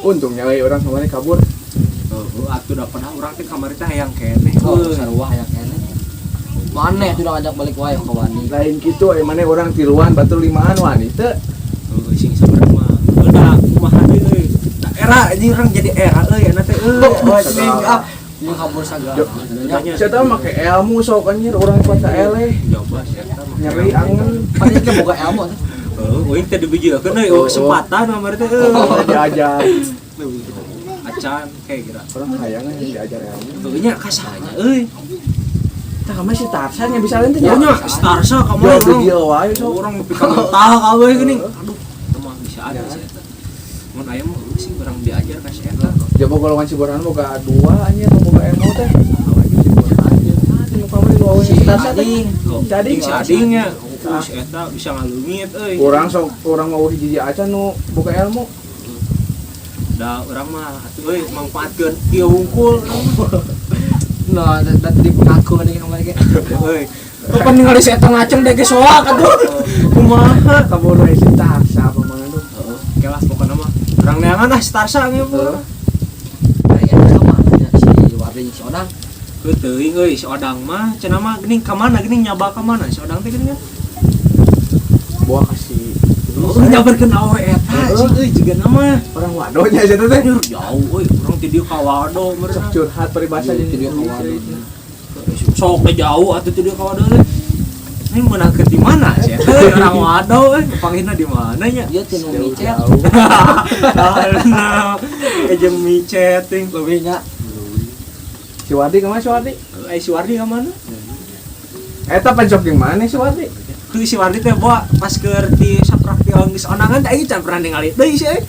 Untungnya we urang kemarin kabur. Heeh, atuh da pada urang teh kamari teh hayang keneh. Oh, sarua hayang keneh. Maneh tuh ngajak balik wae ka wani. Lain kitu eh maneh urang tiluan batur limaan wani teu. Heuh, sing sabar mah. Heuh da kumaha deui euy. Da era anjing urang jadi era euy enak teh euy. Anjing ah. Ini kabur sagala. Nya. Saya tahu make ilmu sok anjir urang kuat ka eleh. Coba sih eta mah. Nyeri angen. Padahal ge boga ilmu tuh. Heuh, euy teh dibijiekeun euy, oh, kesempatan kamari teh euy. Diajar. Acan kayak kira. Urang hayang nya diajar ilmu. Heuh nya kasahanya euy. Tah mah si Tarsan nya bisa lain teh nya. Nya Starsa kamari Jual urang. video wae sok. Orang nepi ka mentah kabeh geuning. Aduh, itu mah bisa ada sih eta. Mun aya mah heueuh sih urang diajar ka si eta. Coba golongan si Burhan boga dua anjir nu boga ilmu teh. Si Burhan jeung nu kamari nu awewe si Tarsan teh. Ading. Si Ading. Si Ading nya. Oh, si eta bisa ngaleungit euy. Urang sok urang mau hiji acan nu boga ilmu. Da urang mah atuh euy mangfaatkeun ieu wungkul urang mah. Nah, da di pengaku nih kamari ge. Euy. Kapan ningali si eta ngaceng deh ge soak atuh. Kumaha? Kabur we si Tarsa apa mah aduh. Heeh, oke lah pokokna mah. Urang neangan ah si Tarsa ge mah. Nah, ya kemana nya si Wardi si Odang. Heuh teuing euy si Odang mah cenah mah geuning ka mana geuning nyaba ka mana si Odang teh geuning kan. Bawa kasih. Oh, nyabarkeun awe eta sih euy jiga mah. Orang wadonya sih teh. Anjir jauh euy, urang ti dieu ka Wado Sok meureun. curhat peribahasa Iya, jeung ti dieu ka Wado. Sok ke jauh atuh ti dieu ka Wado teh. Ini meunangkeun di mana sih eta euy orang Wado euy, panggilna di mana nya? Dia tinu micet. Nah, jeung micet ting. Lebihnya Si Wardi kemana si Wardi? Eh si Wardi ka mana? Eta pancok jeung mana si Wardi? Heuh si Wardi teh bawa pas keur ti saprak ti geus onangan teh aing can pernah ningali deui si euy.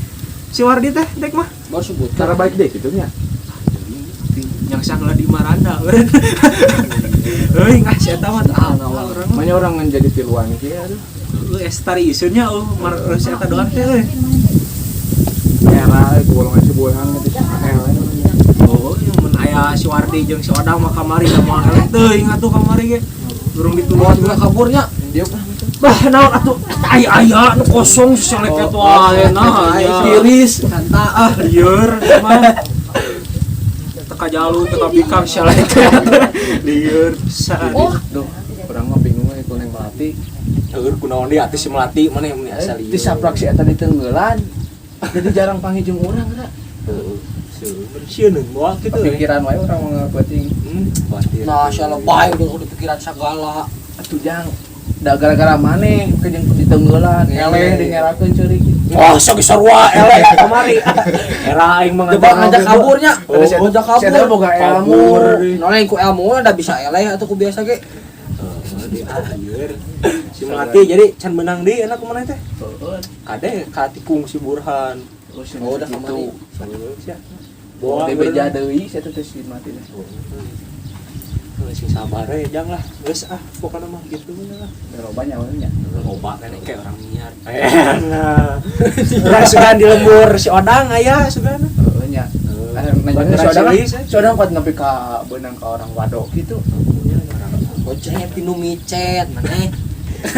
Si Wardi teh dek mah. Baru sebut. Cara baik deh gitu nya. Yang sang di Maranda. Euy ngah si eta mah tah Ah, urang mah. Makanya orang jadi tiluan kieu aduh. Euy estari isunnya euy mar si eta doang teh euy. Era golongan si Burhan gitu. Eleh. Oh, yang mun aya si Wardi jeung si Odang mah kamari da moal eleh teuing atuh kamari ge. Urung Bawa ditulungan juga kaburnya. Dia Bah, naon atuh aya aya nu kosong seleket wae nah aya. tiris. Santa. Ah, lieur mah. Teka jalu, teka bikang seleket. Lieur pisan. Oh, duh, urang mah bingung we ku Neng Melati. Heueur kunaon deui atuh si Melati mana yang asa lieur. Di saprak si eta ditenggelan. Jadi jarang panggil jeung urang geura. Heueuh. Sieun moal kitu euy. Pikiran wae urang mah ngapeuting. Khawatir. Nah, sia lebay udah pikiran segala. Atuh jang da gara-gara maneh ke jeung ditenggelan, eleh dingerakeun ceurik. Wah, sok sarua eleh kamari. Era aing mah Coba ngajak kaburnya. Oh, Ngajak si eta kabur. boga ilmu. Kabur. Noleng ku ilmu udah bisa eleh atau ku biasa ge. Si Melati jadi can menang deui enak kumaha teh? Kade katikung si Burhan. Oh, udah kamari. Bawa Bawa beja deui si eta teh si Melati teh. Heuh, sing sabar we jang lah. Geus ah, pokona mah gitu lah. Loba nya we nya. Loba kan kayak orang nyiar. Nah. Urang sugan di lembur si Odang aya sugan. Heeh nya. Nanya si Odang, si Odang kuat nepi ka beunang ka orang wado gitu. Goceng tinu micet maneh.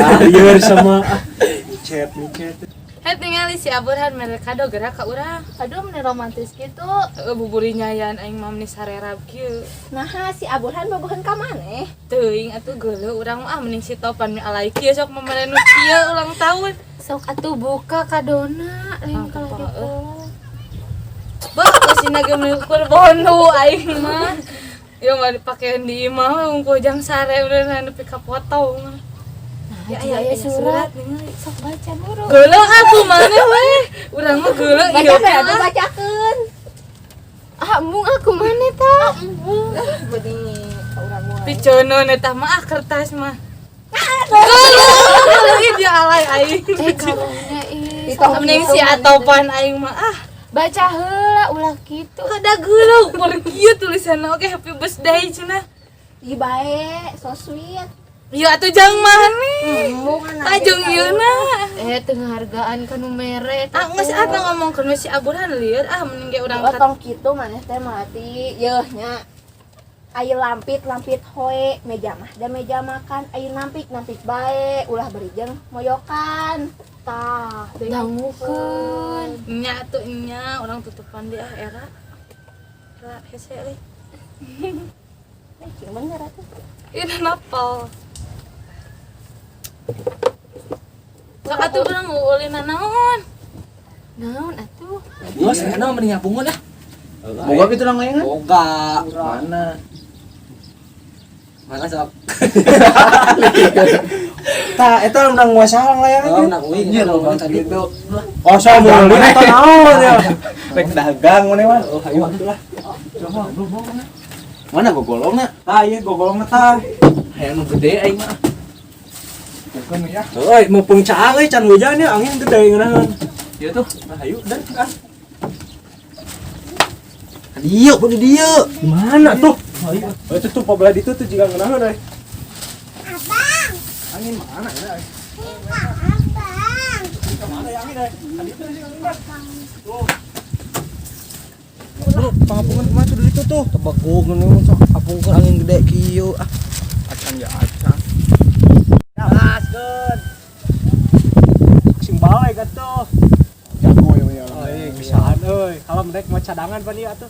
Ah, lieur sama ah. Micet, micet. Hei tingali si Aburhan mere kado gerak ka urang. Aduh, meni romantis gitu. Heueuh buburi nyayan aing mah meni sarerab kieu. Nah, si Aburhan bogohan ka maneh? Teuing atuh geuleuh urang mah ah mending si Topan mi alai kieu sok mamere nu kieu ulang tahun. Sok atuh buka kadona lain Ah, kalau apa, gitu. Bah, kasina ge meuni ukur bondu aing mah. Ya mah dipakean di imah we unggul jang sare udah nepi ka potong. Nah, Ya aya aya surat. surat ningali. Sok baca buru. Geuleuh aku maneh we. Urang mah geuleuh Baca ieu we atuh mah. bacakeun. Ah, embung aku maneh tah. Embung. Bening ka urang wae. Picono eta mah ah kertas mah. Geuleuh, ih dia alay aing. Eh, karunya ih. Mending si Atopan aing mah ah. Baca heula ulah kitu. Kada geuleuh ukur kieu tulisanna oke happy birthday cenah. Ih bae, so sweet. Ya atuh jang maneh. Embung Tajung ieu na. Eh, teu ngahargaan ka nu mere. Ah geus atuh ngomongkeun we si Aburhan lieur ah mending ge urang Oh, tong kitu maneh teh mati. Yeuh nya. Aya lampit lampit hoe meja mah da meja makan aya nampik nampik bae ulah berijeng moyokan. Tah, Dangukeun. Nya atuh nya urang tutupan dia era. Era hese euy. Eh, bener atuh. Ini napal. Sok atuh urang nguulin naon. Naon atuh? Bos, enak mending ngapungun ah. Boga gitu lang layangan? Boga. Mana? Mana sok? Tah, eta menang nguasa lang layangan. Oh, menang uing. Anjir, Ngomong tadi tadi. itu. Kosong meuli atau naon ya. Rek dagang mana mah. Oh, ayo atuh lah. Mana gogolongna? Tah, ieu gogolongna tah. Hayang nu gede aing mah. Bukan ya. Euy, mumpung caang euy can hujan ya, angin gede ngeunaheun. Ieu tuh. Nah, ayo dan ah. Dieu, kudu dieu. Mana tuh? Oh, itu tuh pabelah ditu tuh juga ngeunaheun euy. Abang. Angin mana ya? Euy? Abang. Mana ya angin euy? Tadi itu sih angin mah. Tuh. Bro, pangapungan kumaha tuh dari itu tuh? Tebekuk ngeunaheun sok apungkeun angin gede kieu ah. Acan ya acan. Gaskeun. Sing balik atuh. Jago ya ya. Oh iya, bisaan euy. Kalau mereka mau cadangan pan ieu atuh.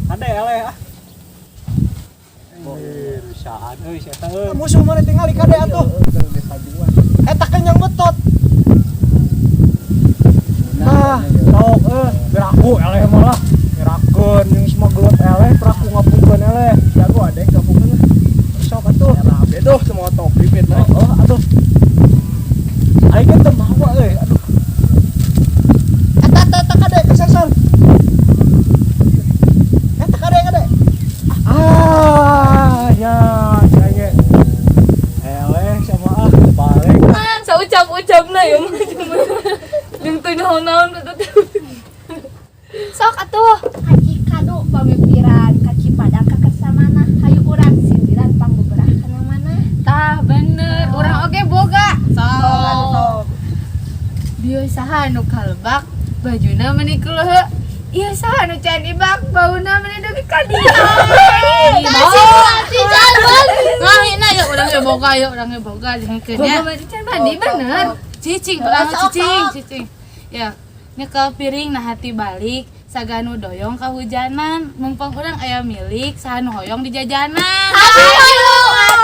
Ada eleh ah. Anjir, bisaan euy si eta euy. Musuh mana tinggal kade atuh. Eta kenyang betot. Nah, sok euy, beraku eleh malah. Gerakeun jeung semua gelut eleh, peraku ngapungkeun eleh. Jago adek gabungan lah. Sok atuh. Ya tuh semua top bibit lah. Oh, atuh. Aing kan teu mawa euy, aduh. Eta eta eta kade kesasar. Eta kade kade. Ah, ya, saya eleh sama ah balik. Saucap-ucapna ya mah cuma. Jeung teu naon-naon atuh teh. Sok atuh. Kaci kadu pamipiran, kaci padang ka kersamana, hayu urang sindiran pangbeberah kana mana. Tah bener, urang oge boga. Sok. Bieu saha nu kalebak, bajuna meuni kuleuh. Ieu saha nu can ibak, bauna meuni dugi ka dieu. Si jalbal. Ngahina ya urang ge boga ya urang ge boga dengkeun nya. Boga mah can mandi bener. Cicing, pertama Sok, cicing, sok. cicing. Ya, nyekel piring nah hati balik, saganu doyong kahujanan, mumpung urang aya milik, saha nu hoyong di jajanan. Ayo.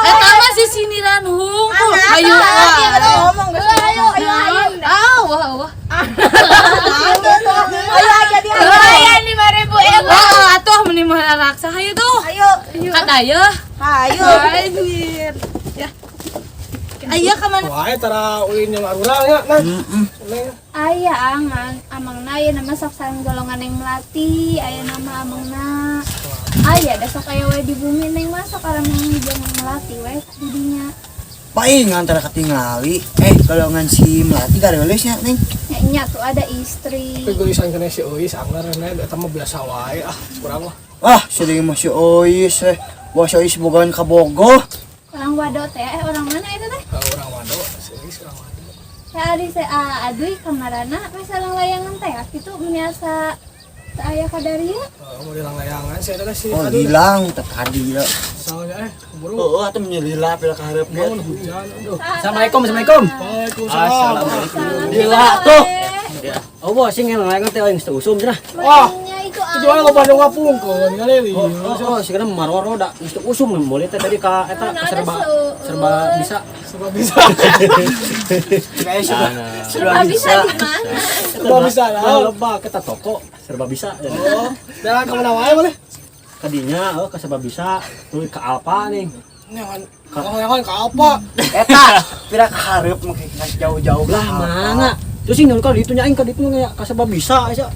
Eta mah si sindiran hungkul. Ayo. Ngomong geus. Ayo, ayo, ayo. Ah, wah, wah. Ayo jadi ayo. Aya 5000 ewa. Wah, atuh meni mah raksa hayu tuh. Ayo. Kadaya. Ayo. Anjir. Ya. Aya ka mana? Wae tara ulin jeung arurang ya, nah. Aya amang, amangna aya nama sok sareng golongan yang melati, aya nama amangna. Aya da sok aya we di bumi neng mah sok aramang jeung melati we didinya. Paling antara ketingali golongan si Melati gareuleus nya neng. Nya nya tuh ada istri. Tapi geulisan kana si Euis anggar nah eta mah biasa wae ah kurang mah. Wah, sedih mah si Ois eh. Wah, si Ois bogaan ka Bogo. Orang Wado teh, orang mana itu teh? Ah, urang Wado, si Euis urang Wado. Ya ari se aduy kamarana we sareng layangan teh kitu meniasa teu aya kadaria. Oh, mau dilang layangan sih eta teh si Oh, aduh. hilang teh tadi lah. Soalnya keburu. Oh, atuh menyelila pila ka hareup Bangun hujan aduh. Assalamualaikum, assalamualaikum. Waalaikumsalam. Gila tuh. Oh, bos, sing layangan teh aing teu usum cenah. Wah, Nya itu tujuan lo Bandung ngapungkeun ningali Oh, oh, sekarang maroro da geus teu usum boleh teh tadi ka eta ka serba serba bisa. Serba bisa. Kayaknya Serba bisa di mana? Serba bisa lah. Lebak kita toko serba bisa. Oh, jalan ke mana wae boleh? Kadinya oh ke serba bisa, tuh ke Alfa nih. Jangan jangan ke apa? Eta pira ka hareup make jauh-jauh Lah mana? Terus sing kalau ditu nya aing ka ditu nya ka serba bisa asa.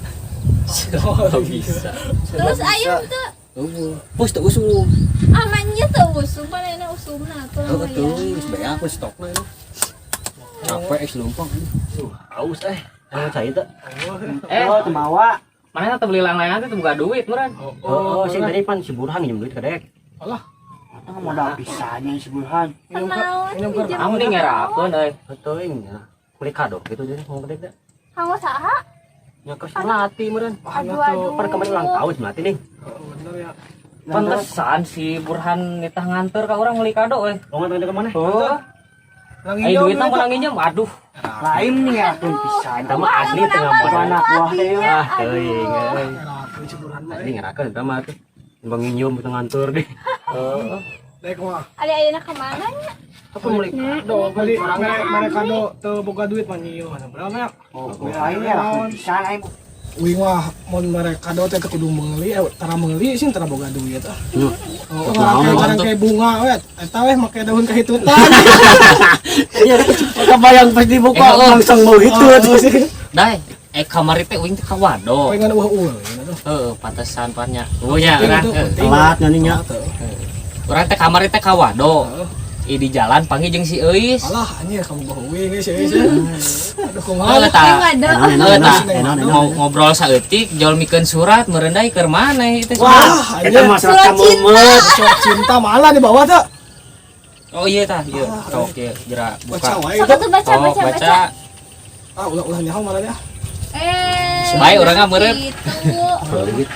Serba bisa. Terus ayo teu Eueuh. Bos teu usum. amannya teu usum panena usumna atuh Heuh lah teu ya. geus beak we stokna ini. Capek es lumpang. Haus eh. Ah, cai teh. Eh, Oh, teu mawa. mana teh beli lang-langan teh buka duit meureun. Oh, sing tadi pan si Burhan nginjem duit ka dek. Alah, Eta modal pisannya si Burhan. Kenaon? Kamu nih ngerakeun euy. Teuing ya. Beli kado gitu jadi mau ke dek teh. Kanggo saha? Nya ka si Melati meureun. Aduh aduh. Pan kemarin ulang tahun si Melati nih. bener ya. Pantesan si Burhan nitah nganter ka urang meuli kado euy. Mau nganter ke mana? Oh, Nang ai duitna mun nginjem aduh. Lain nih ngerakeun pisan. Eta mah asli teu ngabohong. Anak buah teh yeuh. Ah, teuing euy. Ngerakeun si Burhan mah. Asli ngerakeun eta mah tuh. Bang nyium teu ngantur deh. Dek mah. Ari ayeuna ka mana nya? Apa meuli Kado beli mere kado teu boga duit mah nyium berapa ya? Oh, aing ngerakeun pisan aing. Uing mah mun mere kado teh teu kudu meuli, tara meuli sih tara boga duit ah. Oh, ngarangke bunga we, eta we make daun kahitutan. Kebayang pas dibuka langsung mau hitut. Dai, kamari teh uing teh ka Wado. Pengen eueuh-eueuh. Heeh, pantesan pan nya. Oh nya urang. Telat nyanyinya. Urang teh kamari teh ka Wado. Di jalan panggil jeung si Euis. Alah anjir kamu bawa uing si Euis. Aduh kumaha. Heeh tah. Heeh tah. Enak, enak. Ngobrol saeutik jol mikeun surat meurendai keur maneh ieu teh. Wah, Eta anjir. mah surat kamu. Surat cinta malah di bawah tuh. Oh iya tah, ieu. Sok ieu jera Baca buka. wae Sok itu. atuh baca Oh, baca baca. baca. Ah, ulah-ulah nyaho malah ya. Bae urang mah meureun. Gitu.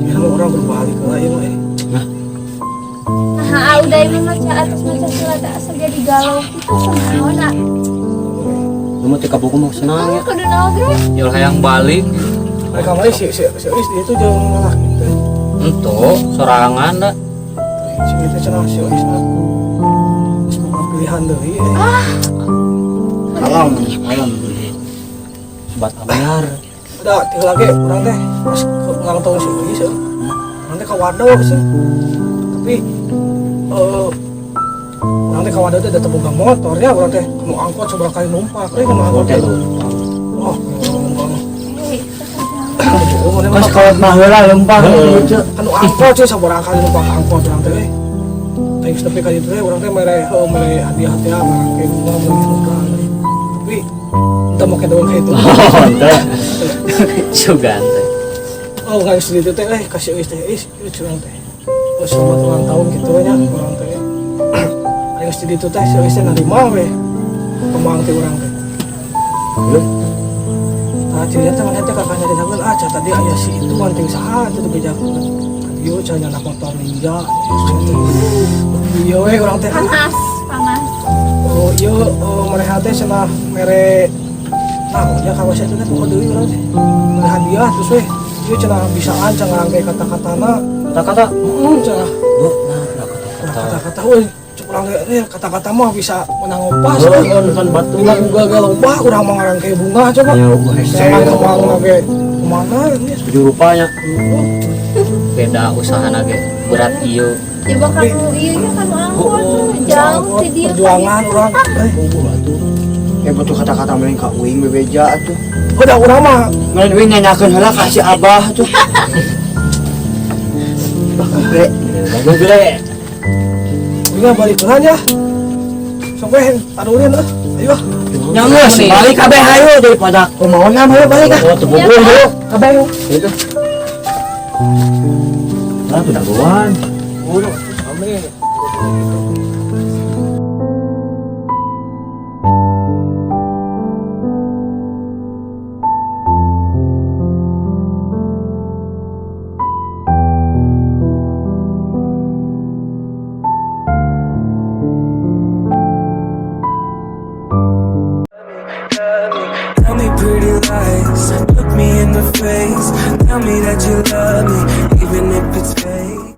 Ya orang berbalik lah ieu mah. Nah, udah ini maca atas maca surat asa jadi galau gitu senaon ah. Lu mah teu kabogo mah senang ya. Kudu naon ge? Jol hayang balik. Mereka mah si si si Euis dia itu jeung lalaki teh. Ento sorangan da. Si itu cenah si Euis mah. Geus boga pilihan deui. Alam, alam. Sobat ambiar. Udah tinggal lagi urang teh pas ke ulang tahun si Euis ya. Urang teh ka Wado sih. Tapi urang teh ka Wado teh da teu boga motor ya urang teh kamu angkot seberapa kali numpak euy kamu angkot teh. Oh, Pas kalau mah heula lempang lucu. Anu angkot sih sabaraha kali numpak angkot urang teh. Teh geus nepi ka ditu teh urang teh mere heuh mere hadiah teh mere bunga meuli bunga. Tapi entah make daun ka itu. Oh, ente. Sugan teh. Oh, guys di ditu teh kasih euis teh euis ieu curang teh. Oh, selamat ulang tahun gitu nya urang teh. Ari geus di ditu teh si euis teh narima we. Kemang teh urang teh. Nah, cirinya teh mana teh kakaknya didakeun ah cah tadi aya si itu anting saha teh dibejakeun. Ieu cah nyanak motor ninja. Ieu we urang teh. Panas, panas. Oh, ieu mereka teh cenah mere naon nya kawas eta teh pokok deui urang teh. Mere hadiah terus we. Ieu cenah bisaan cenah ngarangke kata-katana. Kata-kata. Heeh cenah. Duh, nah, kata-kata. Kata-kata we cek urang teh kata-kata mah bisa menang opas. Oh, nonton batu. Dina Google ge loba urang mah ngarangke bunga coba. Ya, hese. Jangan kemang ge kemana ini. Tujuh rupanya. Beda usahana ge berat ieu. Coba kamu ieu nya kamu angkot tuh jauh ti dieu. Perjuangan urang. Eh butuh kata-kata mending ka uing bebeja atuh. Udah urang mah Ngan uing nanyakeun heula ka si Abah tuh. Bah geble. Geble. Uing balik heula nya. Sok we tarurin ah. Ayo. Nya geus balik kabeh hayu daripada kumaha hayu balik ah. Oh, teu bogo hayu. Kabeh yuk. Itu. Ah, tuh dagoan. Udah, amin. Tell me pretty lies, look me in the face. Tell me that you love me, even if it's fake.